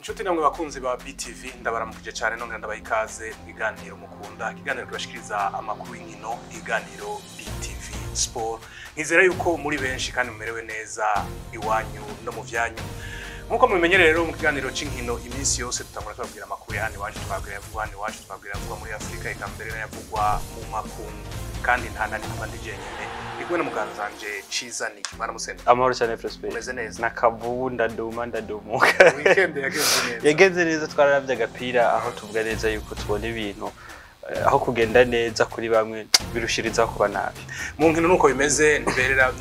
Inshuti namwe bakunzi ba BTV, ndabaramukije cyane, nongera ndabaha ikaze mu kiganiro mukunda, ikiganiro kibashikiriza amakuru y'inkino, ikiganiro BTV Sport. Nizera yuko muri benshi kandi mumerewe neza iwanyu no mu vyanyu. Nkuko mubimenyereye rero, mu kiganiro c'inkino iminsi yose tutangura tubabwira amakuru ya hano iwacu, twabwira yavugwa hano iwacu, twabwira yavugwa muri Afurika, eka mbere n'ayavugwa mu makungu. Kandi nta nani nkaba ndi jenyene, ndi kumwe na muganza wanje Ciza Nick. Mwaramutse. Amahoro cyane, Prosper. Umeze neza? Nakavubu ndaduma ndadumuka. Weekend yagenze neza? Yagenze neza, twararavye agapira, aho tuvuga neza yuko tubona ibintu aho kugenda neza kuri bamwe birushiriza kuba nabi. Mu nkino nuko bimeze, ntiberera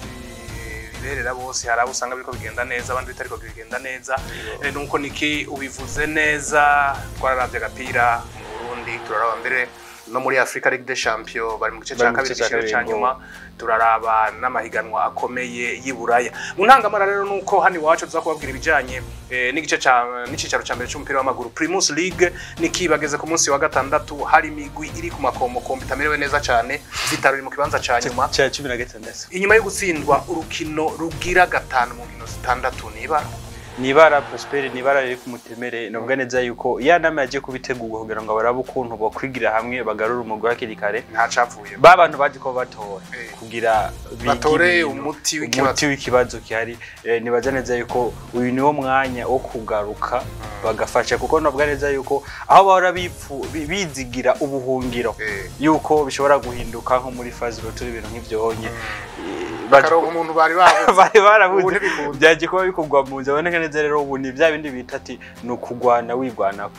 biberera bose. Hari abo usanga biriko bigenda neza, abandi bitariko bigenda neza. Nuko niki ubivuze neza, twararavye agapira mu Burundi, turaraba mbere no muri Africa, Ligue des Champions bari mu gice Bari ca mu kabiri gice ca gishira ca kabiri, nyuma, turaraba n'amahiganwa akomeye y'i Buraya. Mu ntangamara rero nuko hano iwacu tuza kubabwira ibijanye n'igice ca n'icicaro ca mbere c'umupira w'amaguru, Primus League. Niki bageze ku munsi wa gatandatu, hari imigwi iri ku makomokombe itamerewe neza cane. Vital'O iri mu kibanza ca nyuma ca 16. Inyuma yo gutsindwa urukino rugira gatanu mu nkino zitandatu, nibara. Nibara, Prosper, nibara riri ku mutemere. Novuga neza yuko ya nama yaje kubitegurwa kugira ngo barabe ukuntu bokwigira hamwe bagarura umugwi hakiri kare. Ntacapfuye. Ba bantu baje ko batora kugira bige batore ibintu, umuti w'ikibazo. Umuti w'ikibazo gihari. Nibaza neza yuko uyu niwo mwanya wo kugaruka bagafasha, kuko navuga neza yuko aho bahora bizigira ubuhungiro yuko bishobora guhinduka nko muri phase retour, ibintu nk'ivyo honye. Bakaronka umuntu bari babuze. Bari barabuze. Ubu ntibikunda. Byaje kuba bikugwa mu nzu, aboneka neza rero ubu ni bya bindi bita ati ni ukugwana wigwanako.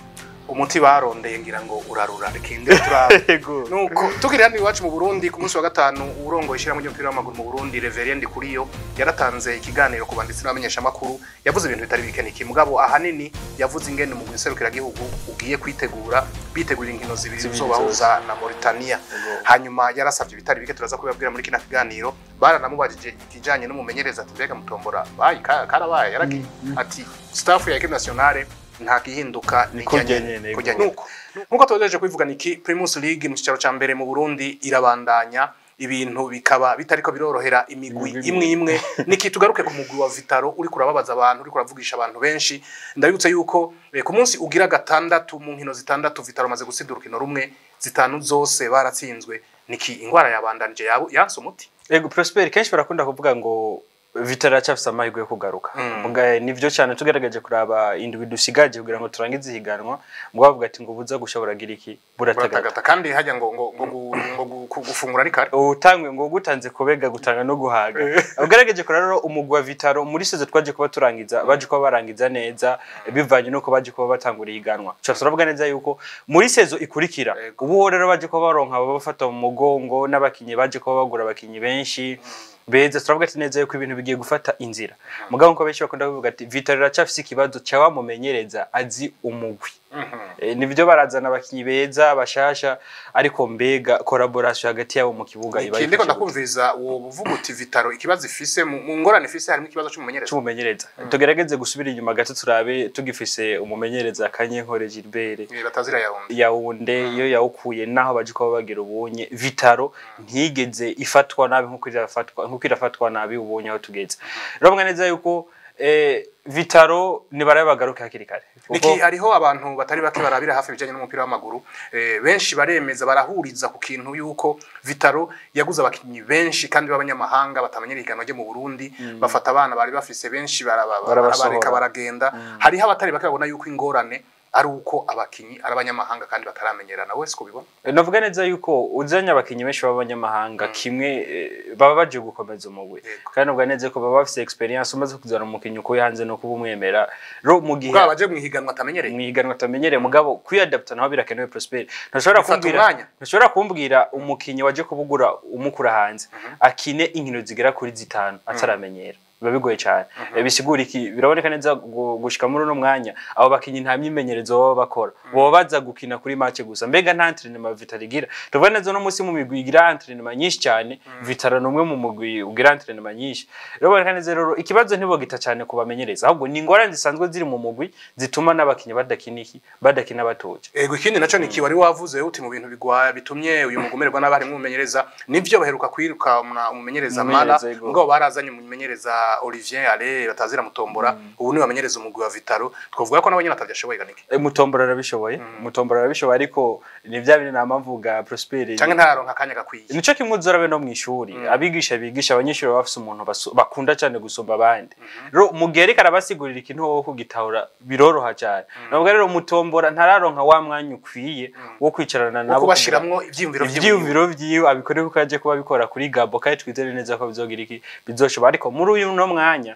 Umuti barondeye ngira ngo urarura, rikinde turabe. Yego. Nuko tukiri hano iwacu mu Burundi, ku munsi wa gatanu urongoye ishyirahamwe ry'umupira w'amaguru mu Burundi, Reverien Ndikuriyo, yaratanze ikiganiro ku banditsi n'abamenyeshamakuru. Yavuze ibintu bitari bike niki, mugabo ahanini yavuze ingene umugwi nserukiragihugu ugiye kwitegura, bitegurira inkino zibiri Zibiri. zizobahuza na Mauritania. Hanyuma yarasavye ibitari bike, turaza kubibabwira muri kino kiganiro. Baranamubajije ikijanye n'umumenyereza, ati mbega mutombora bayi karabaye yaragiye, ati staff ya équipe nationale nta gihinduka, ni Kurya kurya nyene, nyene, yego. kurya nyene. Nkuko tugejeje kubivuga niki, Primus League mu cicaro ca mbere mu Burundi irabandanya, ibintu bikaba bitariko birorohera imigwi Imigwi. Imwe imwe niki, tugaruke ku mugwi wa Vital'O uri kurababaza abantu, uri kuravugisha abantu benshi. Ndabibutsa yuko ku munsi ugira gatandatu mu nkino zitandatu, Vital'O amaze gutsinda urukino rumwe, zitanu zose baratsinzwe. Niki, ingwara yabandanije yabo yanse umuti. Ego Prosper, kenshi barakunda kuvuga ngo Vital'O aracyafise amahirwe yo kugaruka. Muga nivyo cyane, tugerageje kuraba indwi dusigaje kugira ngo turangize ihiganwa, mugabo bavuga ati ngo buza gushobora gira iki, buratagata. Buratagata, kandi hajya ngo gufungura ari kare. Utangwe ngo gutanze kubega gutanga no guhaga. Ugerageje kuraba rero umugwi wa Vital'O muri saison twaje kuba turangiza, baje kuba barangiza neza bivanye nuko baje kuba batangura ihiganwa. Tuba turavuga neza yuko muri saison ikurikira ubu rero baje kuba baronka ababafata mu mugongo n'abakinyi, baje kuba bagura abakinyi benshi beza. Turavuga ati neza yuko ibintu bigiye gufata inzira, mugabo nkuko benshi bakunda kuvuga ati Vital'O iracafise ikibazo ca bamumenyereza azi umugwi. Nivyo barazana abakinyi beza bashasha, ariko mbega collaboration hagati yabo mu kibuga iba Ikindi ko yifashe gute? Ndakumviriza uwo buvuga uti Vital'O ikibazo ifise mu ngorane ifise harimo ikibazo c'umumenyereza. C'umumenyereza. Tugerageze gusubira inyuma gato turabe tugifise umumenyereza Kanyenkore Gilbert. Batazira Yaounde. Yaounde, iyo yawukuye naho baje kuba bagira ubunye, Vital'O ntigeze ifatwa nabi nkuko irafatwa nabi ubonye aho tugeze. Rero neza yuko Vital'O nibarabe bagaruke hakiri kare. Niki, hariho abantu batari bake barabira hafi ibijanye n'umupira w'amaguru, benshi baremeza, barahuriza ku kintu yuko Vital'O yaguze abakinyi benshi kandi b'abanyamahanga batamenyera ihiganwa ryo mu Burundi, bafata abana bari bafise benshi Barabasohora. barabareka baragenda. Hariho abatari bake babona yuko ingorane ari uko abakinyi ari abanyamahanga kandi bataramenyerana. Wese kubibona? Navuga neza yuko uzanye abakinyi benshi b'abanyamahanga kimwe, baba baje gukomeza umugwi. Kandi navuga neza ko baba bafise experience. Umaze kuzana umukinyi ukuye hanze no kuba umwemera ro mu gihe bwaba baje mu ihiganwa atamenyereye. Mu ihiganwa atamenyereye, mugabo kwiyadapta naho birakenewe, Prosper. Ntushobora Bifata kumbwira umwanya. Ntushobora kumbwira umukinyi waje kubugura umukura hanze akine inkino zigera kuri zitanu ataramenyera, biba bigoye cyane. Bisigura iki? Biraboneka neza gushika muri uno mwanya abo bakinyi nta myimenyerezo baba bakora, baba baza gukina kuri match gusa. Mbega nta entraînement Vital'O igira? Tuvuga neza no munsi mu migwi igira entraînement nyinshi cyane, Vital'O ni umwe mu mugwi ugira entraînement nyinshi. Rero biraboneka neza rero ikibazo ntibogita cyane kubamenyereza, ahubwo ni ingorane zisanzwe ziri mu mugwi zituma n'abakinyi badakina iki, badakina batuje. Ego, ikindi naco niki, wari wavuze uti mu bintu bigwa bitumye uyu mugumererwa n'abarimu umumenyereza, nivyo baheruka kwiruka umumenyereza Mara. Umumenyereza, yego. Mugabo barazanye umumenyereza Olivier Ale batazira Mutombora, ubu niwe bamenyereza umugwi wa Vitaro. Twavuga ko nawe nyene atavyashoboye ganike. Mutombora arabishoboye, Mutombora arabishoboye, ariko ni vya bintu namavuga, Prosper. Canke ntararonka akanya gakwiye. Nico kimwe uzorabe no mw'ishuri, abigisha bigisha abanyeshuri baba bafise umuntu bakunda cyane gusumba abandi. Rero mu gihe ariko arabasigurira ikintu, wowe kugitahura biroroha cyane. Navuga rero Mutombora ntararonka wa mwanya ukwiye wo kwicarana wo nabo, kubashiramwo ivyiyumviro vyiwe. Ivyiyumviro vyiwe abikore, kuko yaje kuba abikora kuri Gabo, kandi twizere neza ko bizogira iki, bizoshobora. Ariko muri uyu no mwanya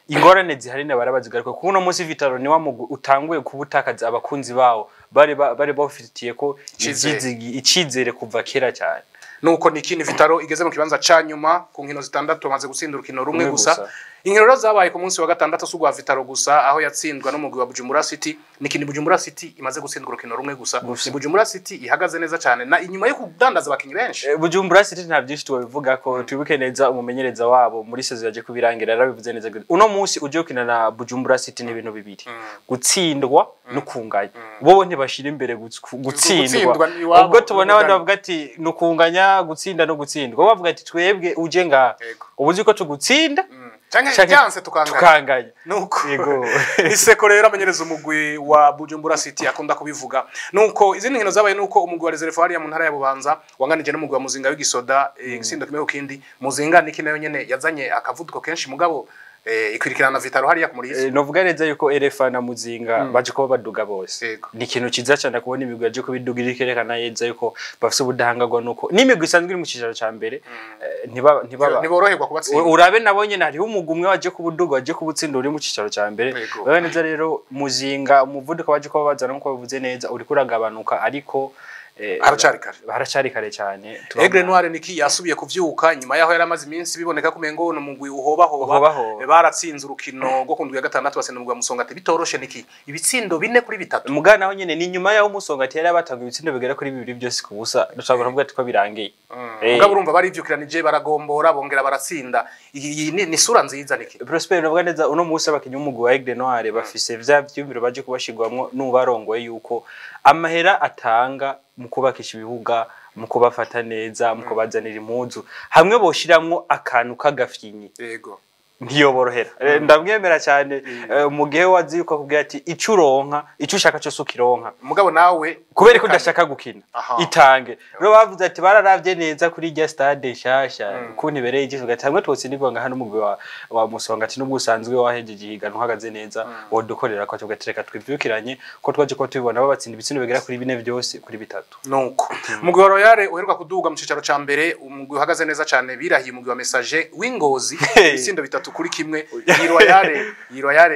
ingorane zihari ne barabazigaruka kuko uno munsi Vitaro ni wa mugwi utanguye kuba utakaza abakunzi bawo bari bafitiye ko Icizere. Icizere kuva kera cyane. Nuko nikini Vitaro igeze mu kibanza ca nyuma ku nkino zitandatu, bamaze gutsinda urukino rumwe Rumwe gusa. gusa. Inkino rero zabaye ku munsi wa gatandatu si urwa Vitaro gusa, aho yatsindwa n'umugwi wa Bujumbura City. Nikini Bujumbura City imaze gutsindwa urukino rumwe gusa. Gusa. Ni Bujumbura City ihagaze neza cyane na inyuma yo kudandaza abakinyi benshi. Bujumbura City nta byinshi tubabivuga ko twibuke neza umumenyereza wabo muri saison yaje kubirangira yarabivuze neza. Uno munsi uje gukina na Bujumbura City ni ibintu bibiri: gutsindwa no kunganya. Bo ntibashira imbere gutsindwa. Gutsindwa iwabo, Ubwo tubona abandi n'ubugani. bavuga ati ni ukunganya, gutsinda no gutsindwa. Bo bavuga ati twebwe uje ngaha ubu uzi ko tugutsinda canke canke byanse tukanganya. Tukanganya. Nuko Yego. Iseko rero amenyereza umugwi wa Bujumbura City akunda kubivuga. Nuko izindi nkino zabaye nuko umugwi wa Reserve hariya mu ntara ya Bubanza wanganije n'umugwi wa Muzinga w'igisoda igitsindo kimwe ku kindi. Muzinga niki nayo nyene yazanye akavuduko kenshi, mugabo ikwirikirana na Vitaro hariya ku Murizo. Novuga neza yuko RFA na Muzinga baje kuba baduga bose. Ni ikintu ciza cyane kubona imigwi yaje kubiduga iri kerekana neza yuko bafise ubudahangarwa, nuko n'imigwi isanzwe iri mu cicaro ca mbere ntibaba ntiboroherwa kubatsinda. Urabe nabo nyene hariho umugwi umwe waje kubuduga, waje kubutsinda uri mu cicaro ca mbere. Babe neza rero Muzinga umuvuduko waje kuba bazana, nkuko babivuze neza, uriko uragabanuka, ariko Haracari kare. Haracari kare cyane. Aigle Noir niki yasubiye kuvyuka nyuma yaho yari amaze iminsi biboneka ko umengo ni umugwi uhobahoba. Uhobahoba. Baratsinze urukino rwo ku ndwi ya gatandatu, batsinda umugwi wa Musongati bitoroshe niki, ibitsindo 4-3. Mugana naho nyene ni nyuma yaho Umusongati yari abatanga ibitsindo bigera kuri bibiri byose ku busa, dushobora kuvuga ati ko birangiye. Mugabo urumva barivyukiranije, baragombora, bongera baratsinda. Iyi ni sura nziza niki. Prosper, navuga neza uno munsi abakinyi b'umugwi wa Aigle Noir bafise vya vyumviro baje kubashirwamwo n'ubarongoye, yuko amahera atanga mu kubakisha ibibuga, mu kubafata neza, mu kubazanira impuzu, hamwe boshiramwo akantu k'agafyinyi ntiyoborohera. Ndamwemera cyane mu gihe wazi yuko akubwira ati ico uronka, ico ushaka cyose ukironka. Mugabo nawe Kubera ko udashaka gukina, itange. Rero bavuze ati bararavye neza kuri irya stade nshasha ukuntu ibereye ijisho, gati hamwe twotsindirwa ngaha n'umugwi wa Musonga, ati n'ubwo usanzwe wahejeje ihiganwa uhagaze neza, wodukorera ko tuvuga ati reka twivyukiranye, ko twaje ko tubibona babatsinda ibitsindo bigera kuri 4 byose kuri 3. Nuko umugwi wa Royal uheruka kuduga mu cicaro ca mbere, umugwi uhagaze neza cane, birahiye umugwi wa Messager w'Ingozi ibitsindo 3-1. Iyi Royal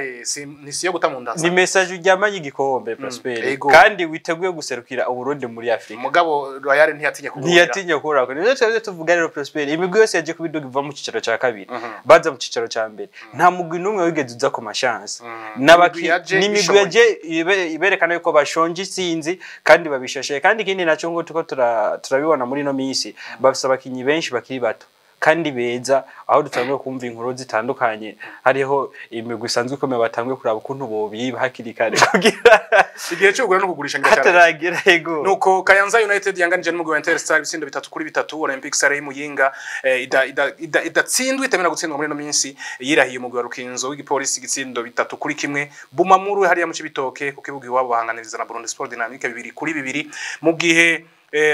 ni siyo guta mu ndaza. Ni message uryamanye igikombe, Prosper, kandi witeguye guserukira Uburundi muri Afrika. Mugabo Royal ntiyatinye kugurira. Ntiyatinye kurako. Nivyo twebwe tuvuga rero, Prosper, imigwi yose yaje kubiduga iva mu cicaro ca kabiri baza mu cicaro ca mbere, nta mugwi n'umwe wigeze uza ku ma chance. Imigwi yaje N'imigwi ishoboye. yaje iberekana yuko bashonje isinzi kandi babishashe. Kandi ikindi naco ngo tuko turabibona muri ino minsi, bafise abakinyi benshi bakiri bato kandi beza, aho dutanguye kumva inkuru zitandukanye, hariho imigwi isanzwe ikomeye batanguye kuraba ukuntu bobiba hakiri kare kugira Igihe cyo kugura no kugurisha ngira cyane hataragera, ego. Nuko Kayanza United yanganije n'umugwi wa Interstar ibitsindo 3-3. Olympic Star y'Muyinga idatsindwa, itemera gutsindwa muri ino minsi, yirahiye umugwi wa Rukinzo w'igipolisi igitsindo 3-1. Bumamuru hariya mu Cibitoke ku kibuga iwabo bahanganiriza na Burundi Sport Dynamique 2-2, mu gihe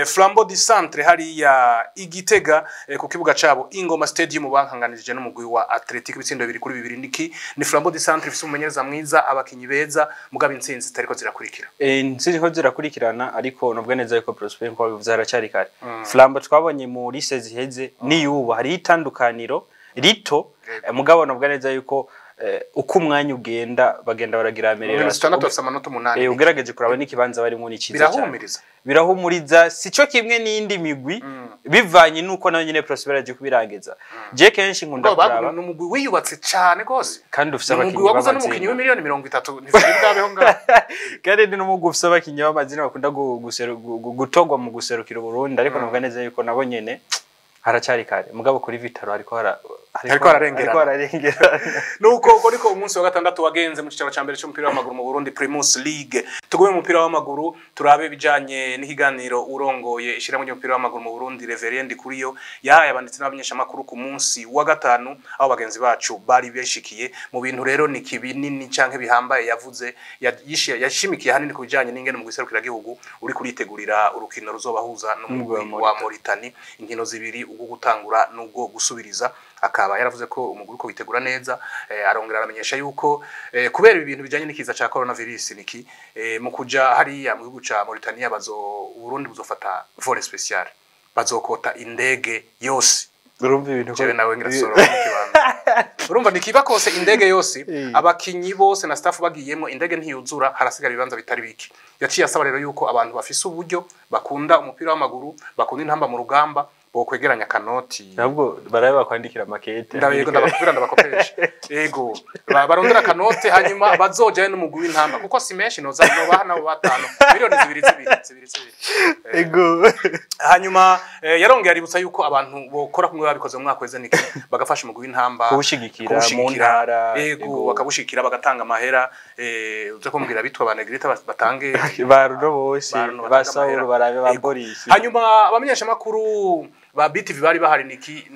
Flambeau du Centre hariya Igitega ku kibuga cabo Ingoma Stadium bankanganirije n'umugwi wa Athletic ibitsindo 2-2. Niki ni Flambeau du Centre ifise umumenyereza mwiza, abakinyi beza, mugabo intsinzi zitariko zirakurikira. Intsinzi ko zirakurikirana, ariko nubwo neza yuko Prosper nko bivuze haracyari kare. Flambeau twabonye muri saison iheze n'iyubu hari itandukaniro rito, mugabo nubwo neza yuko uko umwanya ugenda bagenda baragira Mu nkino amelioration. zitandatu bafise amanota 8. Ugerageje kuraba n'ikibanza barimo ni cyiza cyane. Birahumiriza. Birahumuriza, sico kimwe n'indi migwi, bivanye nuko nayo nyene Prosper aje kubirangiza. Je kenshi nkunda Mugabo kuraba ni umugwi wiyubatse cane gose. Kandi ufise Ni umugwi abakinyi waguze n'umukinyi b'amazina. w'imiliyoni 30, ntivyo bwabeho ngaho. Kandi ni n'umugwi ufise abakinyi b'amazina bakunda gutogwa mu guserukira Uburundi, ariko navuga neza yuko nabo nyene haracari kare. Mugabo kuri Vitaro hariko hara Ariko ararengerana. Ariko ararengerana. Nuko uko niko umunsi wa gatandatu wagenze mu cicaro ca mbere c'umupira w'amaguru mu Burundi, Primus League. Tugume mu mupira w'amaguru, turabe ibijanye n'ikiganiro urongoye ishirahamwe ry'umupira w'amaguru mu Burundi, Reverend Kuriyo, yahaye abanditsi n'abamenyeshamakuru ku munsi wa gatanu, aho bagenzi bacu bari beshikiye mu bintu. Rero ni kibinini canke bihambaye yavuze, yashimikiye ahanini ku bijanye n'ingene mu gihugu uri kuritegurira urukino ruzobahuza n'umugwi wa Mauritania, inkino zibiri, ubwo gutangura n'ubwo gusubiriza. Akaba yaravuze ko umugwi uko witegura neza. Arongera aramenyesha yuko kubera ibi bintu bijanye n'ikiza ca coronavirus niki, mu kuja hariya mu gihugu ca Mauritania, bazo Burundi buzofata vol spécial, bazokota indege yose. Urumva ibintu Jewe nawe ngira soro mu kibanza. Urumva nikiba kose indege yose, abakinyi bose na staff bagiyemo, indege ntiyuzura, harasigara ibibanza bitari bike. Yaciye asaba rero yuko abantu bafise uburyo, bakunda umupira w'amaguru, bakunda intamba mu rugamba, bokwegeranya kanoti. Ntabwo barabe bakwandikira makete. Ndabego ndabakubwira, ndabakopesha. Yego, barondera kanote, hanyuma bazojayo n'umugwi w'intamba, kuko si menshi, noza nobaha nabo batanu miliyoni zibiri zibiri zibiri zibiri. Ego. Hanyuma yarongeye aributsa yuko abantu bokora kumwe babikoze mu mwaka weze niki, bagafasha umugwi w'intamba kuwushigikira mu kuwushigikira. ntara. Ego, bakabushigikira, bagatanga amahera. Uze kumbwira bitwa ba Negrita batange. Ba Runo bose. Ba Runo ba batange Saulo amahera. barabe ba Ego. Boris. Hanyuma abamenyeshamakuru ba BTV bari bahari niki,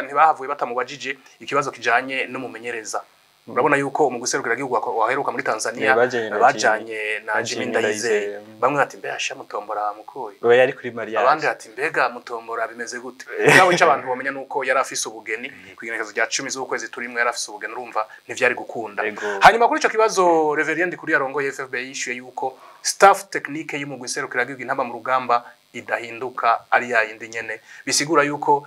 ntibahavuye batamubajije ikibazo kijanye n'umumenyereza. Urabona yuko mu guserukira igihugu waheruka muri Tanzania bajanye na bajanye na na Jimmy Jimmy Ndayizeye. Ndayizeye. Bamwe bati: "Mbe asha Mutombora mukoye?" We yari kuri mariage. Abandi ati: "Mbega Mutombora bimeze gute?" Nawe icyo abantu bamenya nuko yari afise ubugeni ku igenekerezo rya 10 z'ukwezi turimwo, yari afise ubugeni, urumva ntivyari gukunda. Ego. Hanyuma kuri ico kibazo, Reverend kuri yarongoye FFB yishuye yuko staff technique y'umugwi serukiragihugu intamba mu rugamba idahinduka, ari ya yindi nyene. Bisigura yuko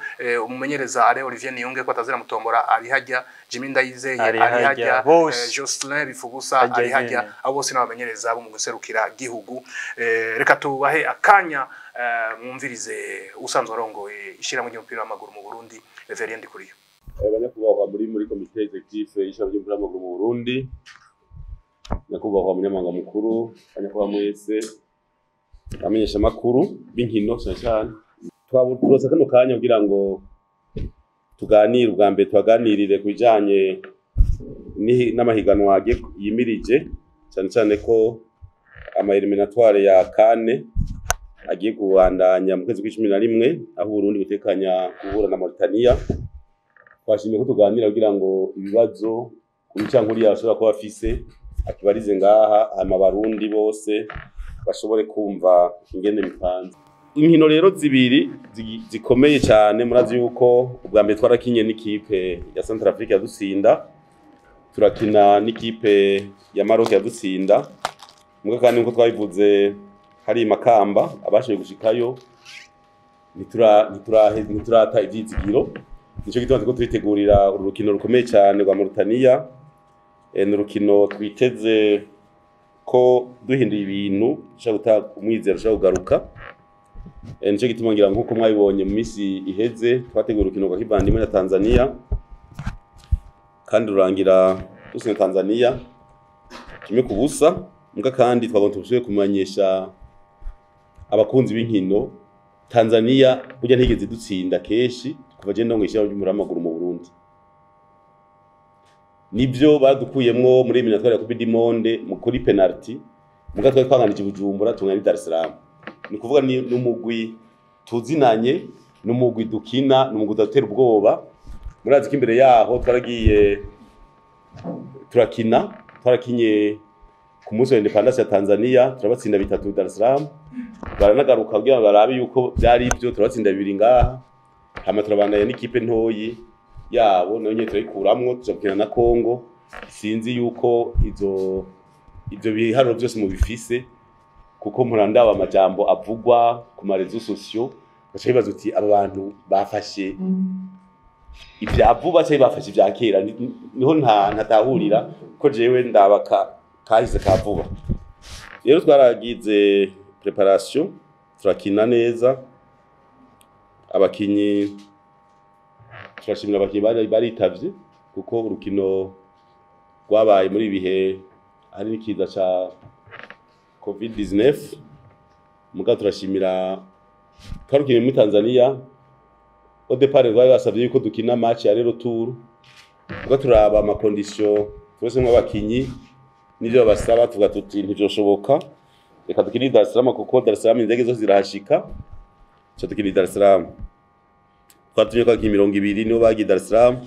umumenyereza Alain Olivier Niyunge ko atazira Mutombora ari hajya, Jimmy Ndayizeye Ari ari hajya, hajya, bose. Jocelyn Bifubusa Hajya ari hajya. nyene. Abo bose n'abamenyereza bo mu guserukira gihugu. Reka tubahe akanya, mwumvirize usanzwe arongoye ishirahamwe ry'umupira w'amaguru mu Burundi, Reverend Kuriyo. Banyakubahwa muri komite exécutive y'ishirahamwe ry'umupira w'amaguru mu Burundi, nyakubahwa munyamabanga mukuru, banyakubahwa mwese, abamenyeshamakuru b'inkino cyane cyane, twaburose kano kanya kugira ngo tuganire. Ubwa mbere tubaganirire ku bijanye n'amahiganwa agiye yimirije, cyane cyane ko ama éliminatoires ya CAN agiye kubandanya mu kwezi kw'icumi na rimwe, aho Uburundi butekanya guhura na Mauritania. Twashimye ko tuganira kugira ngo ibibazo umucankuri yashobora kuba afise akibarize ngaha, hama abarundi bose bashobore kumva ingene bipanze. Inkino rero zibiri zikomeye cyane, murazi yuko ubwa mbere twarakinye n'ikipe ya Centrafrique yadutsinda, turakina n'ikipe ya Maroc yadutsinda. Muga kandi nkuko twabivuze hari Makamba, abashoboye gushikayo, ntiturata ivyizigiro. Nico gituma turiko turitegurira uru rukino rukomeye cyane rwa Mauritania. Ni urukino twiteze ko duhinduye ibintu dushobora gutanga umwizero, ushobora kugaruka. Nico gituma ngira nkuko mwabibonye mu minsi iheze twateguye urukino rwa kivandimwe na Tanzania, kandi rurangira dutsinze Tanzania 1-0. Muga kandi twagomba tubisubire kumenyesha abakunzi b'inkino, Tanzania burya ntigeze dutsinda kenshi kuva je ndongo ishirahamwe ry'umupira w'amaguru mu Burundi. Nibyo, badukuyemwo muri éliminatoires ya Coupe du Monde mu kuri penalty, muga twari twanganije i Bujumbura, tungana i Dar es Salaam. Ni ukuvuga ni n'umugwi tuzinanye, n'umugwi dukina, n'umugwi udatera ubwoba. Murazi ko imbere yaho twaragiye turakina, twarakinye ku munsi wa indépendance ya Tanzania, turabatsinda 3 Dar es Salaam. Baranagaruka kugira ngo barabe yuko byari ibyo, turabatsinda 2 ngaha. Hama turabandanya n'ikipe ntoyi yabo, nayo nyene turayikuramwo, tuja gukina na Congo. Sinzi yuko izo ivyo biharuro byose mubifise, kuko mpora amajambo avugwa ku ma réseaux sociaux, gaca bibaza uti aba bantu bafashe ibya vuba cyangwa bafashe ibya kera. Niho nta ntatahurira ko jewe ndaba kahise ka vuba. Rero twaragize préparation, turakina neza, abakinyi turashimira, abakinyi bari baritavye kuko urukino rwabaye muri ibihe hari n'ikiza ca COVID-19. Muga turashimira, twarukiniye muri Tanzania. Au départ bari basavye yuko dukina match ya retour, ubwo turaba ama conditions twese nk'abakinyi n'ivyo babasaba, tuvuga tuti ntivyoshoboka, reka dukine i Dar es Salaam kuko Dar es Salaam indege zose zirahashika. Ico dukina i Dar es Salaam, twatumye ko abakinyi 20 nibo bagiye i Dar es Salaam.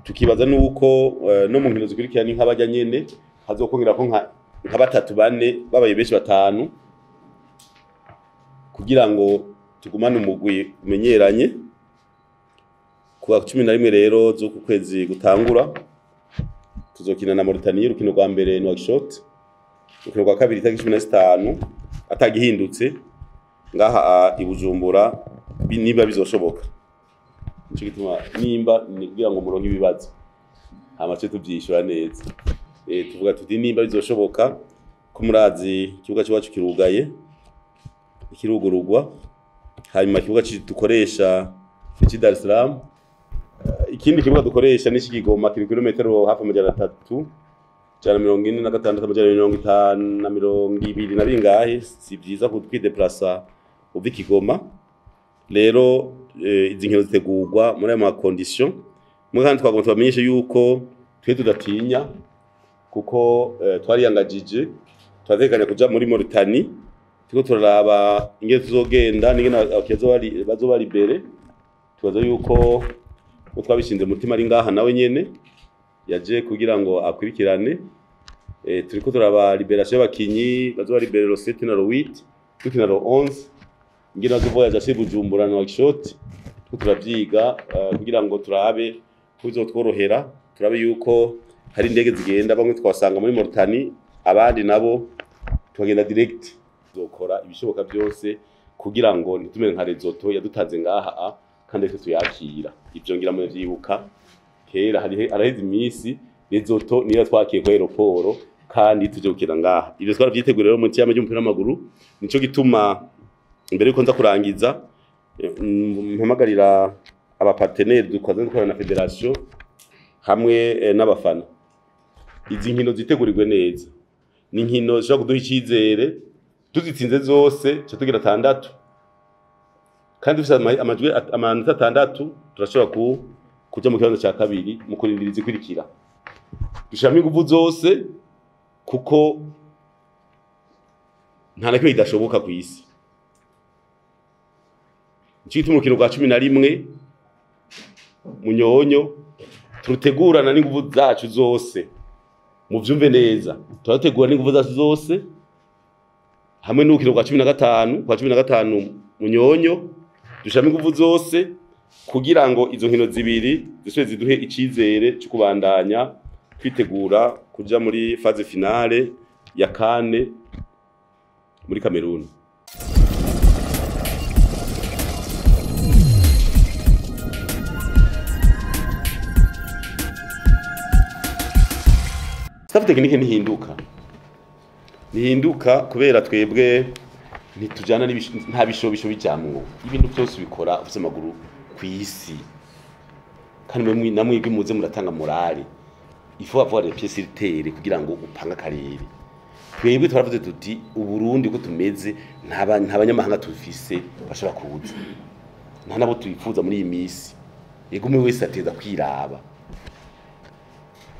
Tukibaza nuko no mu nkino zikurikira ni nk'abajya nyene hazokongerako nka batatu, bane, babaye benshi batanu, kugira ngo tugumane umugwi umenyeranye. Kuwa 11 rero z'uku kwezi gutangura tuzokina na Mauritania urukino rwa mbere Nouakchott, urukino rwa kabiri itariki 15 atagihindutse ngaha i Bujumbura, niba bizoshoboka. Nico gituma nimba ni kugira ngo muronke ibibazo hama tuje tuvyishura neza. Tuvuga tuti nimba bizoshoboka, ko murazi ikibuga c'iwacu kirugaye, ikirugurugwa, hanyuma ikibuga dukoresha ni Dar es Salaam. Ikindi kibuga dukoresha ni Kigoma, kiri kilometero hafi 346, 520 na bingahe. Si vyiza kwideplasa uva i Kigoma. Rero izi nkino zitegurwa muri ayo ma conditions. Mwe kandi twagomba tubamenyeshe yuko twe tudatinya, kuko twariyangajije, turatekanya kuja muri Mauritanie. Turiko turaraba ingene tuzogenda n'ingene abakinyi bazoba libérés. Tubaza yuko uwo twabishinze umutima ari ngaha, nawe nyene yaje kugira ngo akurikirane. Turiko turaba libération y'abakinyi bazoba libérés le 7 na le 8, dukina le 11, ingene bazovoyaja chez Bujumbura na Nouakchott. Turiko turavyiga kugira ngo turabe ko bizotworohera, turabe yuko hari indege zigenda, bamwe twasanga muri Mauritanie, abandi nabo tukagenda direct. Tuzokora ibishoboka byose kugira ngo ntitumere nka Lesotho yadutanze ngaha kandi twe tuyakira. Ivyo ngira mu vyibuka kera, hari araheze iminsi Lesotho niyo twakiye ko aéroport kandi tuje gukina ngaha. Ivyo twaravyiteguriye rero mu cyama cy'umupira w'amaguru. Nico gituma imbere yuko nza kurangiza mpamagarira aba partenaires dukoze dukorana na fédération hamwe n'abafana, izi nkino zitegurirwe neza. Ni inkino zishobora kuduha icyizere. Tuzitsinze zose tuca tugira atandatu, kandi dufise amajwi amanota atandatu turashobora kuja mu kibanza ca kabiri mu kurindira izikurikira. Dushiramo inguvu zose kuko nta na kimwe kidashoboka ku isi. Nico gituma urukino rwa 11 Munyonyo turutegurana n'inguvu zacu zose. Muvyumve neza, turategura n'inguvu zacu zose hamwe n'urukino rwa 15, kwa 15 Munyonyo. Dushiramo inguvu zose kugira ngo izo nkino zibiri zisubire ziduhe icizere cyo kubandanya kwitegura kuja muri phase finale ya CAN muri Cameroon. Staff technique ntihinduka kubera twebwe ntitujana nta bishobisho bijamwo. Ibintu byose ubikora ufise amaguru ku isi, kandi mwe namwebwe muze muratanga morale. Il faut avoir les pieds sur terre kugira ngo upange akarere. Twebwe twaravuze tuti Uburundi ko tumeze, nta banyamahanga tufise bashobora kuza, nta nabo twifuza muri iyi misi. Yego, umwe wese ateza kwiraba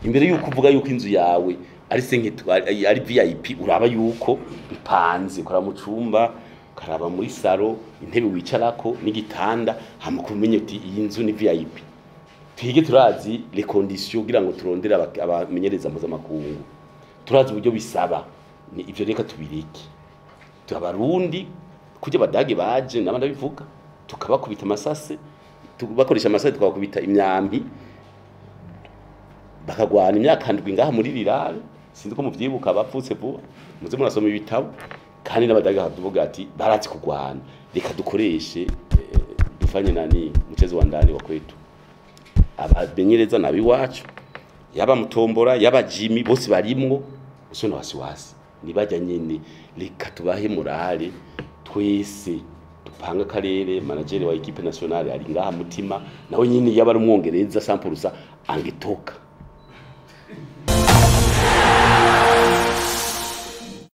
imbere yuko uvuga yuko inzu yawe ari cinq, ari VIP. Uraba yuko ipanze, ukaraba mu cumba, ukaraba muri salon, intebe wicarako n'igitanda, hama kumenye uti iyi nzu ni VIP. Twige turazi les conditions kugira ngo turondere abamenyereza mpuzamakungu, turazi uburyo bisaba. Ni ivyo, reka tubireke. Turabarundi kurya abadage baje nabo ndabivuga, tukabakubita amasase, bakoresha amasase, tukabakubita imyambi, bakagwana imyaka 7 ngaha muri rirare. Sinzi ko muvyibuka, bapfutse vuba, muze murasoma ibitabo. Kandi n'abadage bakavuga ati barazi kugwana, reka dukoreshe dufanye nani mchezo wa ndani wa kwetu. Abamenyereza nabiwacu, yaba Mutombora, yaba Jimmy, bose barimwo usio na wasiwasi, nibajya nyene. Reka tubahe morale twese, dupanga akarere. Manager wa équipe nationale ari ngaha, Mutima, nawe nyine yaba ari umwongereza 100% angetoka.